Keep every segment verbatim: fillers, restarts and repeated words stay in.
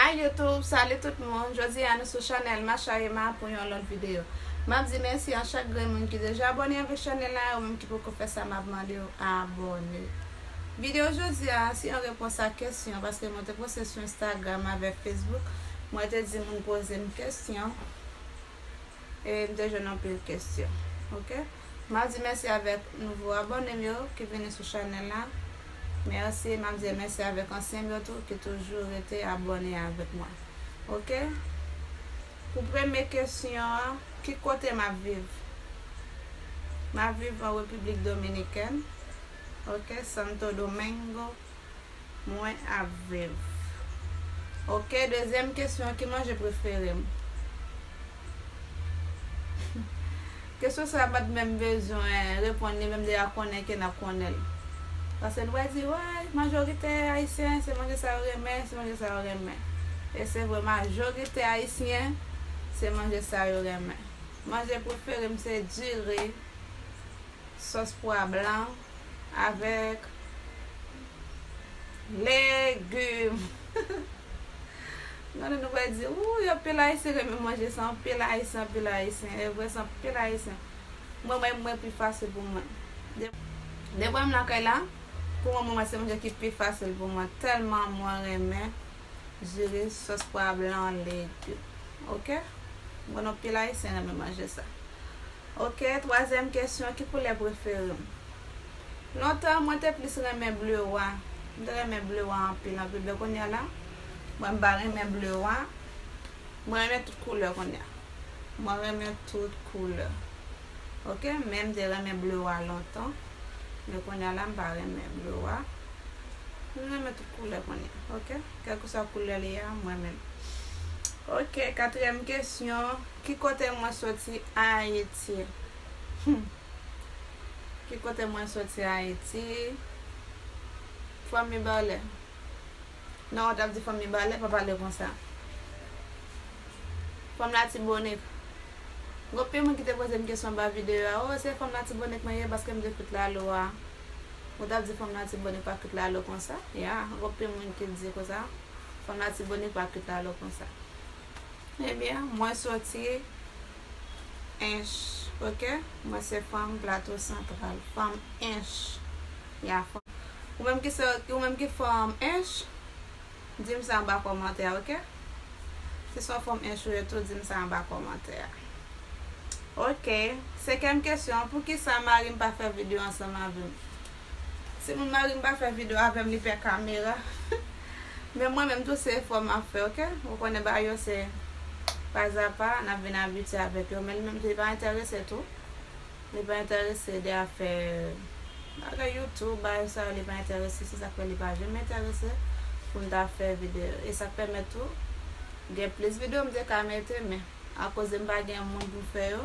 Hi YouTube, salut tout moun. Jodi a nou sou chanèl Macha Emma pou yon lòt videyo. M ap di mèsi a chak grenn moun ki deja abòne avèk chanèl la, ou menm ki poko fè sa, m ap mande w abòne. Videyo jodi a se yon repons a kesyon, paske mwen te poste sou Instagram avèk Facebook. Mwen te di moun poze m kesyon. E m te jwenn anpil kesyon. Ok? M ap di mèsi avèk nouvo abòne m yo ki vini sou chanèl la. Mèsi, m ap di mèsi avèk ansyen m yo tou ki toujou rete abòne avèk mwen. Ok? Pou premye kesyon an, ki kote m ap viv? M ap viv an Repiblik Dominikèn. Ok, Santo Domingo. Mwen ap viv. Ok, dezyèm kesyon, ki manje prefere m? Kesyon sa a pa t menm bezwen reponn li, menm deja konnen ke n ap konnen l. Paske nou pral di, wè, majorite ayisyen, se manje sa yo renmen, se manje sa yo renmen. E se vre, majorite ayisyen, se manje sa yo renmen. Manje prefere m se diri, sòs pwa blan, avèk legim. Gade nou pral di, wouy, anpil ayisyen renmen manje sa, anpil ayisyen, anpil ayisyen. E vre, se anpil ayisyen. Mwen menm, mwen pi fasil pou mwen. De-, depi m lakay la, pou mwen, mwen, se manje ki pi fasil pou mwen. Tèlman mwen renmen diri, sòs pwa blan, legim. Ok? Mwen, anpil ayisyen renmen manje sa. Ok, twazyèm kesyon, ki koulè prefere m? Lontan, mwen te plis renmen ble wa. M te renmen ble wa anpil, anpil. Men kounye a la, mwen m pa renmen ble wa. Mwen renmen tout koulè kounye a. Mwen renmen tout koulè. Ok, men m te renmen ble wa lontan. Men kounye a la, m pa renmen ble wa. Mwen renmen tout koulè kounye a, ok? Kèlkeswa koulè li a, mwen menm. Ok, katriyèm kesyon. Ki kote mwen soti Ayiti? Hmm. Ki kote mwen soti Ayiti? Fanmi Balè. Non, w t ap di fanmi Balè, pa pale konsa. Fanm Latibonit. Gen anpil moun ki te poze m kesyon anba videyo a, o, se fanm Latibonit mwen ye paske m te kwit lalo a. Ou t ap di fanm Latibonit pa kwit lalo konsa? Ya, gen anpil moun ki di konsa. Fanm Latibonit pa kwit lalo konsa. Ebyen, mwen soti Ench, ok? Mwen se fanm Plato Santral, fanm Ench. Ya, fanm. Ou menm ki se, ou menm ki fanm Ench, di m sa anba kòmantè a, ok? Si se yon fanm Ench ou ye tou, di m sa anba kòmantè a. Ok, senkyèm kesyon, poukisa mari m pa fè videyo ansanm avè m? Timoun, mari m pa fè videyo avè m, li pè kamera. Men mwen menm tou se efò m ap fè, ok? Ou konnen bagay yo se pazapa, n ap vin abitye avèk yo, men li menm tou li pa enterese tou. Li pa enterese de afè bagay YouTube, bagay sa yo, li pa enterese, se sa k fè li pa janm enterese pou m ta fè videyo. E sa k pèmèt tou gen plis videyo m te ka mete, men akoz m pa gen moun pou m fè yo,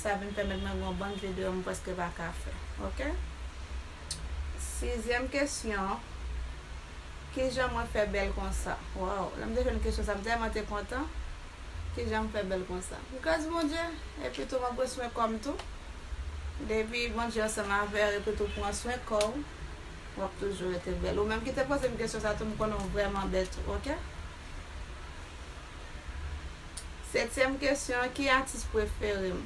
sa vin pèmèt mwen gen yon bann videyo m prèske pa ka fè. Ok? Sizyèm kesyon, kijan mwen fè bèl konsa? Waw, lè m te jwenn kesyon sa, m tèlman te kontan. Kijan m fè bèl konsa? Gras Bondye, epi tou mwen pran swen kò m tou. Depi Bondye ansanm avè w, epi tou pran swen kò w, w ap toujou rete bèl. Ou menm ki te poze m kesyon sa tou, m konnen w vrèman bèl tou, ok? Setyèm kesyon, ki atis prefere m?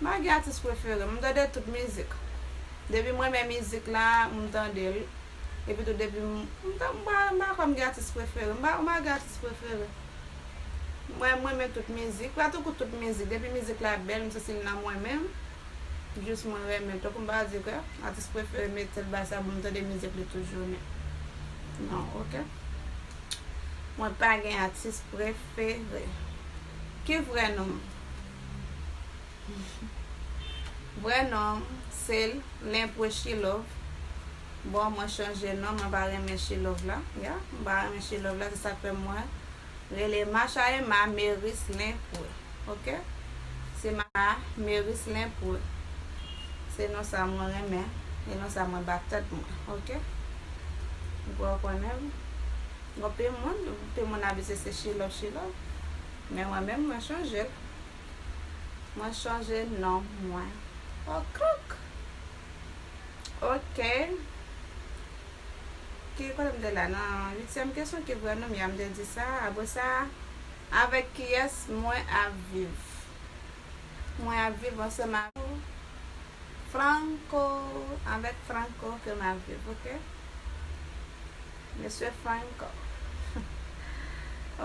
M pa gen atis prefere m, m tande tout mizik. Depi m renmen mizik la, m tande l. Epi tou depi m, m ta, m pa, m pa kwè m gen atis prefere. M pa, m pa gen atis prefere. Mwen, mwen renmen tout mizik. Pa tankou tout mizik. Depi mizik la bèl, m santi l nan mwen menm. Jis mwen renmen l. Tankou m pa di ke atis prefere m e tèl bagay sa, bon, m tande mizik li toujou, men. Non, ok. Mwen pa gen atis prefere. Ki vrè non m? Vrè non m se Lenpwe Chilove. Bon, mwen chanje non, mwen pa renmen Chilove la. Ya, mwen pa renmen Chilove la, se sa k fè mwen rele Macha Emma Meris Lenpwe. Ok? Se Macha Meris Lenpwe. Se non sa mwen renmen, e non sa mwen ba tèt mwen. Ok? Ou konnen, gen anpil moun, anpil moun abitye se Chilove, Chilove. Men mwen menm, mwen chanje l. Mwen chanje non mwen. Okok. Ok. Ki kote m te la? Nan uityèm kesyon ki vre non, m te di sa. Apre sa, avèk kiyès mwen ap viv? Mwen ap viv ansanm ak Franco, avèk Franco ke m ap viv, oke? Mesye Franco.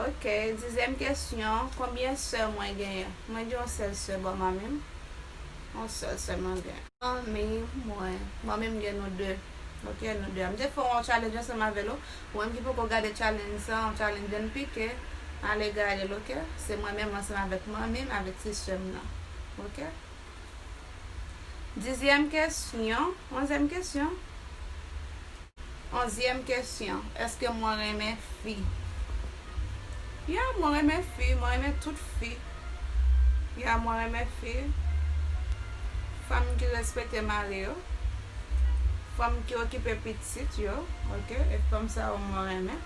Oke, dizyèm kesyon, konbyen sè mwen genyen? Mwen gen yon sèl sè bò manmi m. Yon sèl sè mwen gen. Manmi mwen, manmi m gen nou de. Oke, nou de. M te fè yon challenge ansanm avè l, ou menm ki poko gade challenge sa, yon challenge byen pike, ale gade l, oke? Se mwen menm ansanm avèk manmi m, avèk ti sè m nan. Oke? Dizyèm kesyon, onzyèm kesyon. Onzyèm kesyon, èske mwen renmen fi? Ya, mwen renmen fi, mwen renmen tout fi. Ya, mwen renmen fi. Fanm ki respekte mari yo. Fanm ki okipe pitit yo, oke? E fanm sa yo mwen renmen.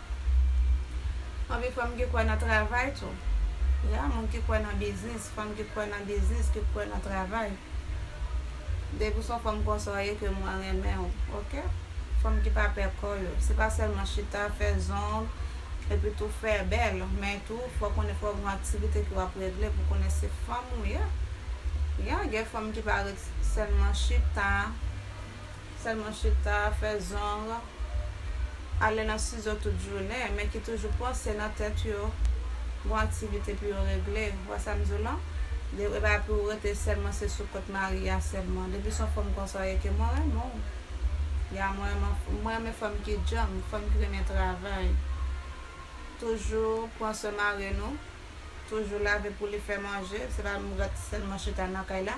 Anpi fanm ki kwè nan travay tou. Ya, moun ki kwè nan biznis, fanm ki kwè nan biznis, ki kwè nan travay. Depi se yon fanm konsa w ye ke mwen renmen w, oke? Fanm ki pa pè kò yo. Se pa sèlman chita, fè zong, epi tou fè bèl, men tou fò w konnen fò w gen yon aktivite ke w ap regle pou konnen se fanm ou ye. Ya, gen fanm ki pa ret sèlman chita, sèlman chita, fè zong, ale nan sizo tout jounen, men ki toujou panse nan tèt yo, gon aktivite pou yo regle. Ou wè sa m di w lan? De, e pa pou yo rete sèlman se sou kont mari a sèlman. Depi se yon fanm konsa w ye ke mwen renmen w. Ya, mwen renmen, mwen renmen fanm ki djanm, fanm ki renmen travay. Toujou pran swen mari nou. Toujou lave pou li, fè manje. Se pa nou ret sèlman chita nan kay la.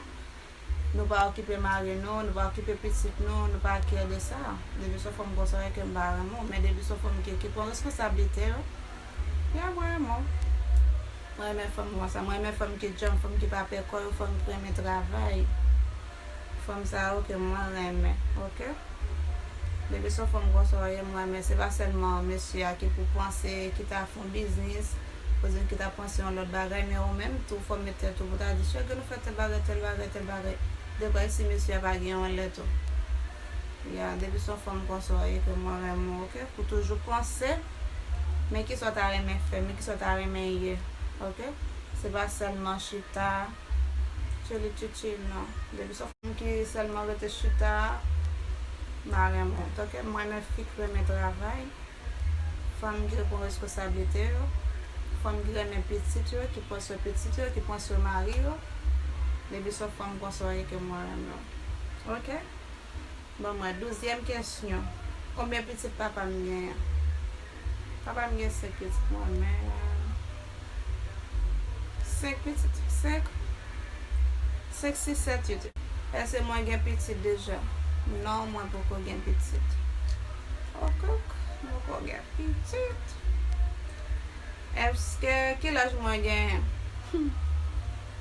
Nou pa okipe mari nou, nou pa okipe pitit nou, nou pa kè de sa. Depi se fanm konsa w ye ke m pa renmen w, men depi se fanm ki, ki pran responsablite yo, ya, mwen renmen w. Mwen renmen fanm konsa, mwen renmen fanm ki djanm, fanm ki pa pè kò yo, fanm ki renmen travay. Fanm sa yo ke mwen renmen, oke? Depi se fanm konsa w ye, mwen renmen. Se pa sèlman mesye a ki pou panse, ki ta fè yon biznis, oubyen ki ta panse yon lòt bagay, men ou menm tou, fò w met tèt ou pou ta di, chak jou nou fè tèl bagay, tèl bagay, tèl bagay. Dekwa si mesye a pa gen yon lè tou. Ya, depi se yon fanm konsa w ye ke mwen renmen w, oke? Pou toujou panse, men kisa w ta renmen fè, men kisa w ta renmen ye, oke? Se pa sèlman chita, tchili tchitchi, non. Depi se yon fanm ki sèlman rete chita, m pa renmen w, oke? Mwen renmen fi ki renmen travay. Fanm ki pran responsablite yo, fanm ki renmen pitit yo, ki pran swen pitit yo, ki pran swen mari yo. Depi se yon fanm konsa w ye ke mwen renmen w. Oke? Ban mwen, douzyèm kesyon. Konbyen pitit papa m genyen? Papa m gen senk pitit, mwen menm. Senk pitit, senk. Senk, sis, sèt, uit. Èske mwen gen pitit deja? Non, mwen poko gen pitit. Oke, mwen poko gen pitit. Èske, ki laj mwen genyen? Hmm.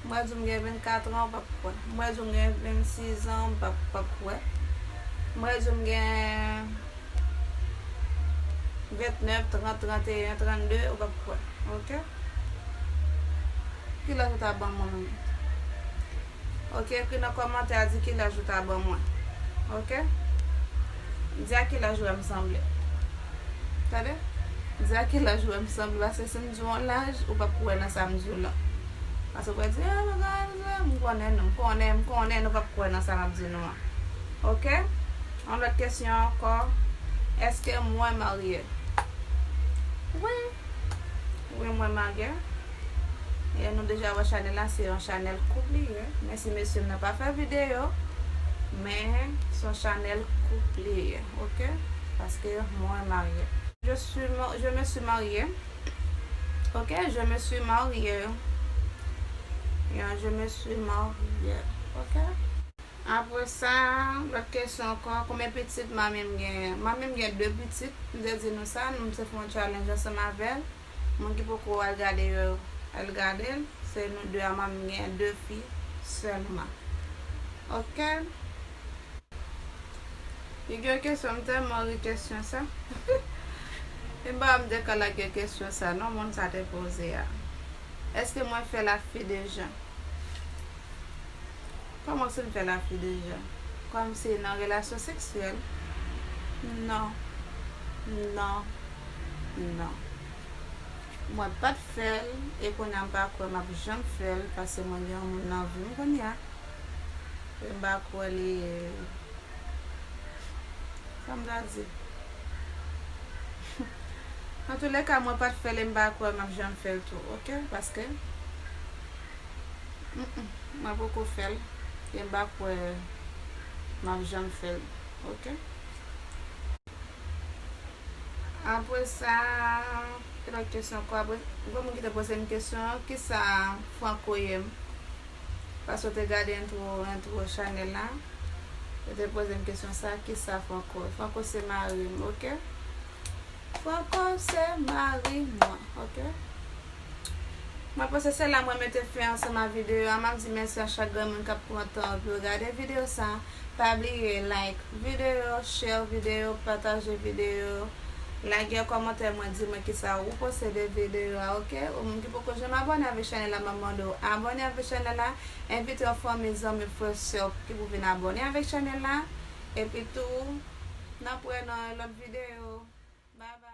Mwen di w m gen vennkat an, w p ap kwè. Mwen di w m gen vennsis an, w p ap, p ap kwè. Mwen di w m gen vennèf, trant, tranteyen, trannde, w p ap kwè. Oke? Ki laj ou ta ban mwen menm? Oke, ekri nan kòmantè a, di ki laj ou ta ban mwen. Oke? Di a ki laj ou wè m sanble. Tande? Di a ki laj ou wè m sanble, paske si m di w yon laj, ou p ap kwè nan sa m di w lan. Paske w pral di, "Ah, bagay, m konnen, m konnen, m konnen, nou p ap kwè nan sa m ap di nou an." Oke? Yon lòt kesyon ankò. Èske mwen marye? Wi. Wi, mwen marye. E nou deja wè chanèl la, se yon chanèl koup li ye. Men si mesye m nan pa fè videyo, men se yon chanèl koup li ye, oke? Paske mwen marye. Je suis ma-, je me suis mariée. Ok, je me suis mariée. Yeah, je me suis mariée. Ok. Apre sa, lòt kesyon ankò, konbyen pitit manmi m genyen? Manmi m gen de pitit, m te di nou sa, nou m te fè yon challenge ansanm avè l. Moun ki poko al gade yo, al gade l. Se nou de a, manmi m gen de fi sèlman. Ok? Li gen kesyon, m tèlman ri kesyon sa. E m pa m te ka lage kesyon sa, non, moun sa te poze a. Èske mwen fè lafi deja? Kòman si m fè lafi deja? Kòmsi nan relasyon seksyèl? Non. Non. Non. Mwen pa t fè l, e kounye a m pa kwè m ap janm fè l, paske mwen gen yon moun nan vi m kounye a. E m pa kwè li, sa m ta di? Antouleka, mwen pa t fè l, e m pa kwè m ap janm fè l tou, oke? Paske, mm, mm, mwen poko fè l, e m pa kwè m ap janm fè l, oke? Apre sa, ki lòt kesyon ankò? Apre, gon moun ki te poze m kesyon, kisa Franco ye? Paske w te gade entwo, entwo chanèl la, yo te poze m kesyon sa, kisa Franco? Franco se mari m, oke? Franco se mari mwen, oke? Mwen panse se la mwen mete fen ansanm a videyo a. M ap di mèsi a chak granmoun k ap pran tan pou yo gade videyo sa. Pa bliye like videyo, share videyo, pataje videyo, lage yon kòmantè mwen, di mwen kisa ou panse de videyo a, oke? Ou menm ki poko janm abòne avèk chanèl la, m ap mande w abòne avèk chanèl la, envite yon fanmi, zanmi, frè, sè ki pou vin abòne avèk chanèl la. Epi tou, n ap wè nan yon lòt videyo. Bye bye.